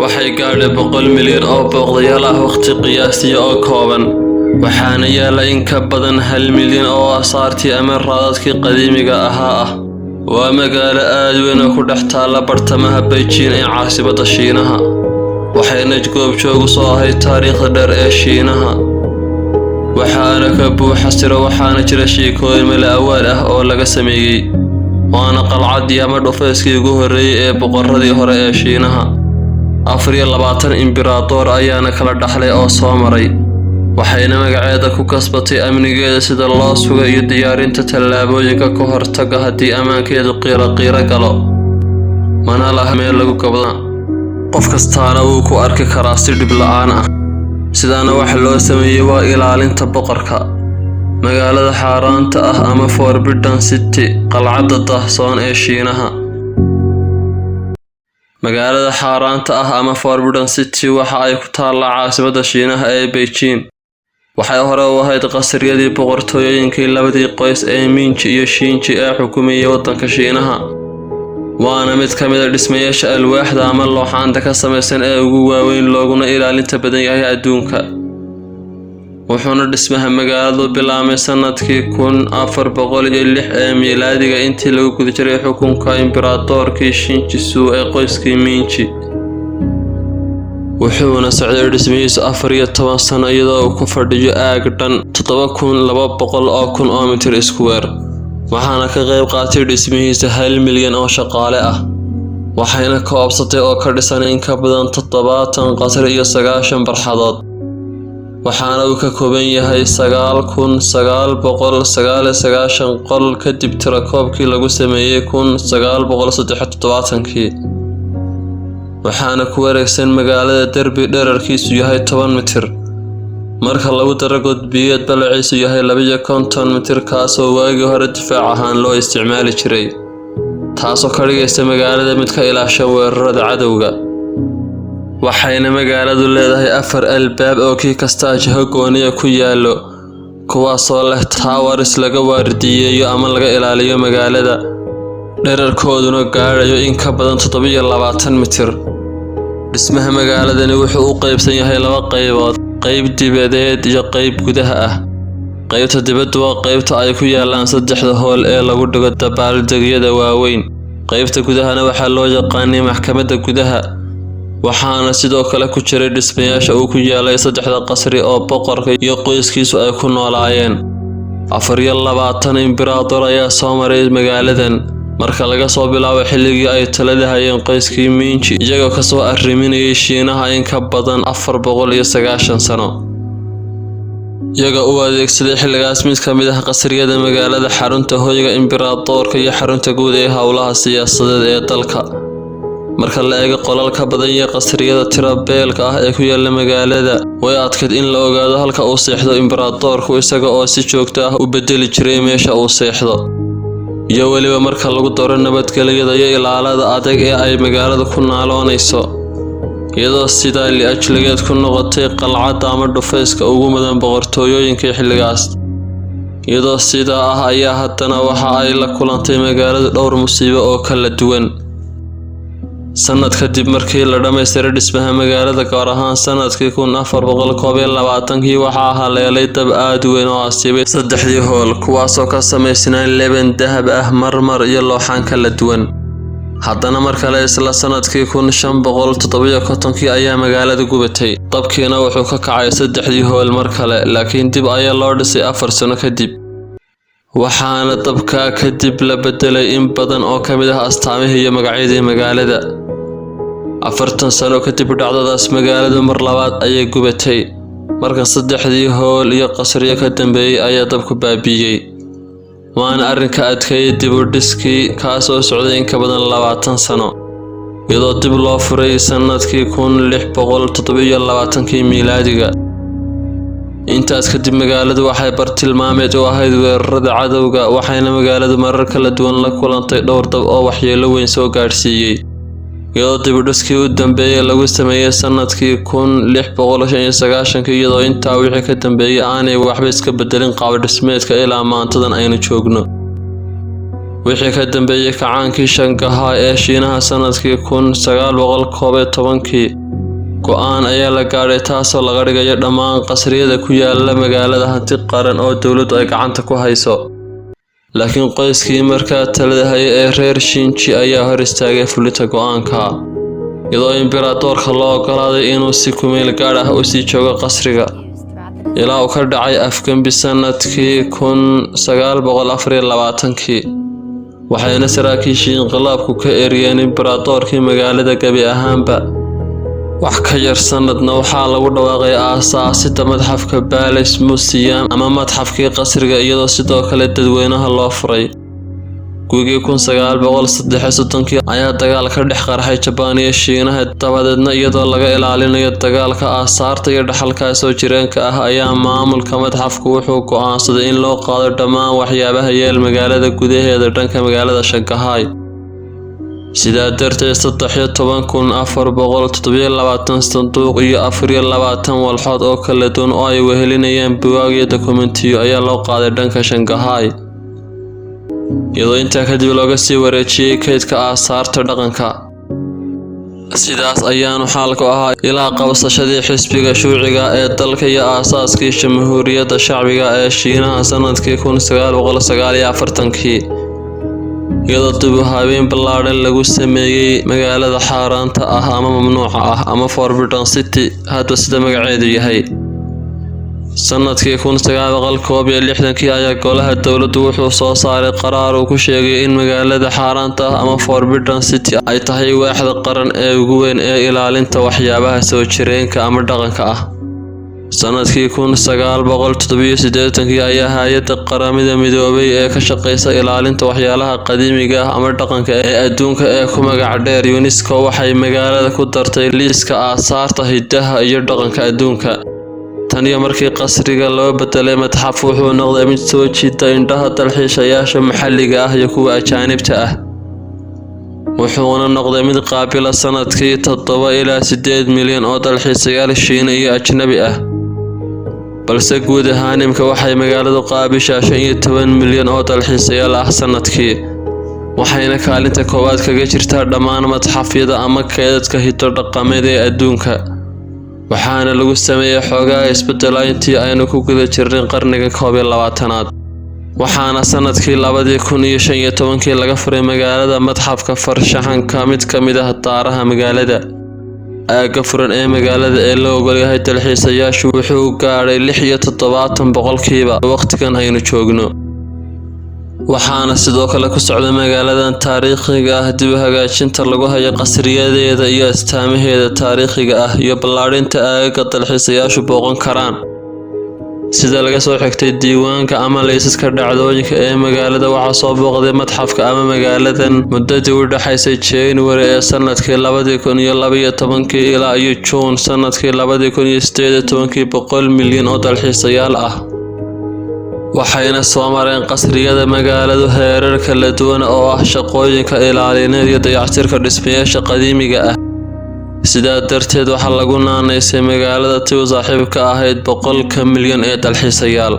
Waxay gaadhay 100 milyan oo booqdayaal ah waqti qiyaasiya oo kooban, waxaana yaala in ka badan 1 milyan oo aasaartii ama raadadkii qadiimiga ahaa ah. Waa magaalo aad weyn oo ku dhex taalla bartamaha Beijing ee caasimadda Shiinaha, waxayna goobjoog u soo ahayd taariikhda dheer ee Shiinaha. Waxaana ka buuxa siro, waxaana jira sheekooyin mala-awaal ah oo laga sameeyey. Waana qalcaddii ama dhufayskii ugu horreeyey ee boqorradii hore ee Shiinaha. 24 imberadoor ayaana kala dhaxlay oo soo maray, waxayna magaceeda ku kasbatay amnigeeda sida loo sugay iyo diyaarinta tallaabooyinka ka hortagga haddii ammaankeedu qiiro qiiro galo. Mana laha meel lagu gabada, qof kastaana wuu ku arki karaa si dhib la'aan ah. Sidaana waxa loo sameeyey waa ilaalinta boqorka. Magaalada xaaraanta ah ama Forbidden City, qalcadda daahsoon ee Shiinaha. Magaalada xaaraanta ah ama Forbidden City waxa ay ku taallaa caasimadda Shiinaha ee Beijing. Waxay hore u ahayd qasriyadii boqortooyooyinkii labadii qoys ee Minji iyo Shinji ee xukumayay waddanka Shiinaha. Waana mid ka mid ah dhismayaasha alwaaxda ama looxaanta ka samaysan ee ugu waaweyn looguna ilaalinta badan yahay adduunka. Wuxuuna dhismaha magaaladu bilaabmay sanadkii 1406 ee miilaadiga, intii lagu guda jiray xukunka imberadoorkii Shinjisu ee qoyskii Minji. Wuxuuna socday dhismihiisu 14 sano, iyadoo uu ku fadhiyo aag dhan 7,200,000 oo mitir square, waxaana ka qayb qaatay dhismihiisa 1 milyan oo shaqaale ah. Waxayna koobsatay oo ka dhisan in ka badan 70 qasri iyo 90 barxadood, waxaana uu ka kooban yahay 9,999 qol kadib tirakoobkii lagu sameeyey 1973-kii. Waxaana ku wareegsan magaalada derbi dhererkiisu yahay 10 mitir, marka lagu daro god biyeed ballaciisu yahay 52 mitir, kaasoo waagii hore difaac ahaan loo isticmaali jiray, taasoo ka dhigaysa magaalada mid ka ilaashan weerarada cadowga. Waxayna magaaladu leedahay afar albaab oo kii kastaa jiho gooniya ku yaallo, kuwaasoo leh towers laga waardiyeeyo ama laga ilaaliyo magaalada, dhererkooduna gaadhayo in ka badan 27 mitir. Dhismaha magaaladani wuxuu u qaybsan yahay laba qaybood: qayb dibadeed iyo qayb gudaha ah. Qaybta dibaddu waa qaybta ay ku yaalaan saddexda hool ee lagu dhigo dabaaldegyada waaweyn. Qaybta gudahana waxaa loo yaqaanay maxkamadda gudaha, waxaana sidoo kale ku jiray dhismayaasha uu ku yaalay saddexda qasri oo boqorka iyo qoyskiisu ay ku noolaayeen. 24 imberaador ayaa soo maray magaaladan, marka laga soo bilaabo xilligii ay talada hayeen qoyskii Minji, iyagoo kasoo arriminayay Shiinaha in ka badan 490 sano, iyaga u adeegsaday xilligaas mid ka mid ah qasriyada magaalada xarunta hoyga imberadoorka iyo xarunta guud ee howlaha siyaasadeed ee dalka. Marka la eego qolalka badan iyo qasriyada tira beelka ah ee ku yaala magaalada, way adkayd in la ogaado halka uu seexdo imberadoorku, isaga oo si joogto ah u bedeli jiray meesha uu seexdo. Iyo weliba marka lagu daro nabadgelyada iyo ilaalada adag ee ay magaaladu ku naaloonayso, iyadoo sidaa li'ajligeed ku noqotay qalcadda ama dhufayska ugu mudan boqortooyooyinkii xilligaas. Iyadoo sidaa ah ayaa haddana waxa ay la kulantay magaaladu dhowr musiibo oo kala duwan. Sanad kadib markii la dhammaystiray dhismaha magaalada, gaar ahaan sanadkii 1421-kii, waxaa haleelay dab aad u weyn oo asiibay saddexdii hool, kuwaasoo ka samaysnaa leben dahab ah, marmar iyo looxaan kala duwan. Haddana mar kale isla sanadkii 1557-kii ayaa magaalada gubatay, dabkiina wuxuu ka kacay saddexdii hool mar kale, laakiin dib ayaa loo dhisay 4 sano kadib. Waxaana dabkaa kadib la bedelay in badan oo ka mid ah astaamihii iyo magacyadii magaalada. 40 sano kadib dhacdadaas, magaaladu mar labaad ayay gubatay. Marka saddexdii hool iyo qasriyo ka dambeeyey ayaa dabku baabi'iyey, waana arrinka adkeeyey dib u dhiskii, kaasoo socday in ka badan 20 sano, iyadoo dib loo furay sanadkii 1627-kii miilaadiga. Intaas kadib magaaladu waxay bartilmaameed u ahayd weerarada cadowga, waxayna magaaladu marar kala duwan la kulantay dhowr dab oo waxyeello weyn soo gaadhsiiyey, iyadoo dib u dhiskii u dambeeyey lagu sameeyey sanadkii 1695-kii, iyadoo intaa wixii ka dambeeyey aanay waxba iska bedelin qaab dhismeedka ilaa maantadan aynu joogno. Wixii ka dambeeyey kacaankii Shangahay ee Shiinaha sanadkii 1911-kii. Go'aan ayaa la gaadhay taasoo laga dhigayo dhammaan qasriyada ku yaala magaalada hanti qaran oo dowladdu ay gacanta ku hayso. Laakiin qoyskii markaa talada hayay ee reer Shinji ayaa hor istaagay fulinta go'aanka, iyadoo imberadoorka loo oggolaaday inuu si ku-meel gaadh ah u sii joogo qasriga ilaa uu ka dhacay afgembi sanadkii 1924-kii, waxayna saraakiishii inqilaabku ka eryeen imberadoorkii magaalada gebi ahaanba. Wax ka yar sanadna waxaa lagu dhawaaqay aasaasidda madxafka Palace Museum ama madxafkii qasriga, iyadoo sidoo kale dadweynaha loo furay. Gugii 1933-kii ayaa dagaal ka dhex qarxay Jabaan iyo Shiinaha, dabadeedna iyadoo laga ilaalinayo dagaalka aasaarta iyo dhaxalka soo jireenka ah ayaa maamulka madxafku wuxuu go'aansaday in loo qaado dhammaan waxyaabaha yaal magaalada gudaheeda dhanka magaalada Shanghai. Sidaa darteed, 13,427 sanduuq iyo 24 walxood oo kala duwan oo ay wehelinayaan buugaag iyo dokumentiyo ayaa loo qaaday dhanka Shanghai, iyadoo intaa kadib looga sii wareejiyey kaydka aasaarta dhaqanka. Sidaas ayaanu xaalku ahaa ilaa qabsashadii xisbiga shuuciga ee dalka iyo aasaaskii Jamhuuriyadda Shacbiga ee Shiinaha sanadkii 1949-kii, iyadoo dib u habeyn ballaadhan lagu sameeyey magaalada xaaraanta ah ama mamnuuca ah ama Forbidden City, hadba sida magaceedu yahay. Sanadkii 1961-kii ayaa golaha dowladdu wuxuu soo saaray qaraar uu ku sheegay in magaalada xaaraanta ah ama Forbidden City ay tahay waaxda qaran ee ugu weyn ee ilaalinta waxyaabaha soo jireenka ama dhaqanka ah. Sanadkii 1987-kii ayaa hay'adda Qaramada Midoobay ee ka shaqeysa ilaalinta waxyaalaha qadiimiga ah ama dhaqanka ee adduunka ee ku magac dheer UNESCO waxay magaalada ku dartay liiska aasaarta hidaha iyo dhaqanka adduunka. Tan iyo markii qasriga loo bedelay madxaf, wuxuu noqday mid soo jiita indhaha dalxiisayaasha maxalliga ah iyo kuwa ajaanibta ah, wuxuuna noqday mid qaabila sanadkii 7 ilaa 8 milyan oo dalxiisayaal Shiine iyo ajnabi ah. Balse guud ahaan imika waxay magaaladu qaabishaa 15 milyan oo dalxiisayaal ah sanadkii, waxayna kaalinta koowaad kaga jirtaa dhammaan madxafyada ama kaydadka hiddo dhaqameed ee adduunka. Waxaana lagu sameeyey xoogaa isbeddel intii aynu ku guda jirnay qarniga 21aad, waxaana sanadkii 2015-kii laga furay magaalada madxafka farshaxanka, mid ka mid ah daaraha magaalada. Aagga furan ee magaalada ee loo ogol yahay dalxiisayaashu wuxuu gaadhay 76% waqtigan aynu joogno, waxaana sidoo kale ku socda magaaladan taariikhiga ah dib u hagaajinta lagu hayo qasriyadeeda iyo astaamaheeda taariikhiga ah iyo ballaadhinta aagagga dalxiisayaashu booqan karaan. Sida laga soo xigtay diiwaanka ama liisaska dhacdooyinka ee magaalada, waxaa soo booqday madxafka ama magaaladan muddadii u dhaxaysay January ee sanadkii 2012-kii ilaa iyo June sanadkii 2018-kii 100 milyan oo dalxiisayaal ah, waxayna soo mareen qasriyada magaaladu heerar kala duwan oo ah shaqooyinka ilaalineed iyo dayactirka dhismayaasha qadiimiga ah. Sidaa darteed, waxaa lagu naanaysay magaalada tii u saaxiibka ahayd 100-ka milyan ee dalxiisayaal.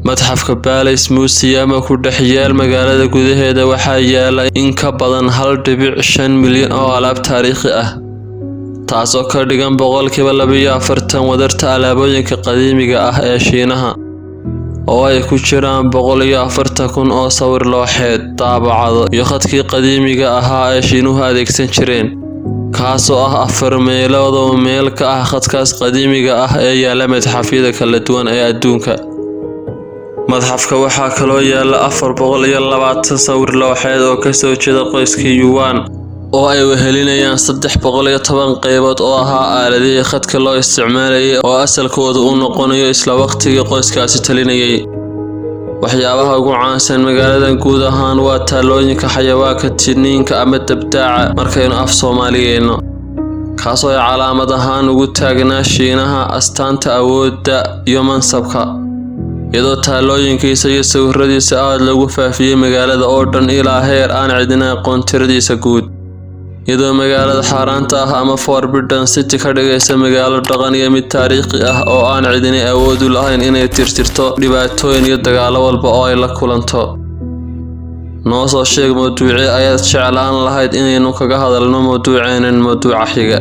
Madxafka Palace Museum oo ku dhex yaal magaalada gudaheeda waxaa yaala in ka badan 1.5 milyan oo alaab taariikhi ah, taasoo ka dhigan 42% wadarta alaabooyinka qadiimiga ah ee Shiinaha, oo ay ku jiraan 140,000 oo sawir looxeed, daabacado iyo khadkii qadiimiga ahaa ee Shiinuhu adeegsan jireen, kaasoo ah afar meelood oo meel ka ah khadkaas qadiimiga ah ee yaala madxafyada kala duwan ee adduunka. Madxafka waxaa kaloo yaala 420 sawir looxeed oo kasoo jeeda qoyskii Yuan, oo ay wehelinayaan 310 qaybood oo ahaa aaladihii khadka loo isticmaalayay oo asalkoodu u noqonayo isla waqtigii qoyskaasi talinayay. Waxyaabaha ugu caansan magaaladan guud ahaan waa taalooyinka xayawaanka tiniinka ama dabdaaca markaynu af Soomaaliyeyno, kaasoo ay calaamad ahaan ugu taagnaa Shiinaha astaanta awoodda iyo mansabka, iyadoo taalooyinkiisa iyo sawiradiisa aad loogu faafiyey magaalada oo dhan ilaa heer aan cidina aqoon tiradiisa guud, iyadoo magaalada xaaraanta ah ama Forbidden City ka dhigaysa magaalo dhaqan iyo mid taariikhi ah oo aan cidina awood u lahayn inay tirtirto dhibaatooyin iyo dagaallo walba oo ay la kulanto. Noo soo sheeg mawduucee ayaad jeclaan lahayd inaynu kaga hadalno mawduuceenan mawduuca xiga.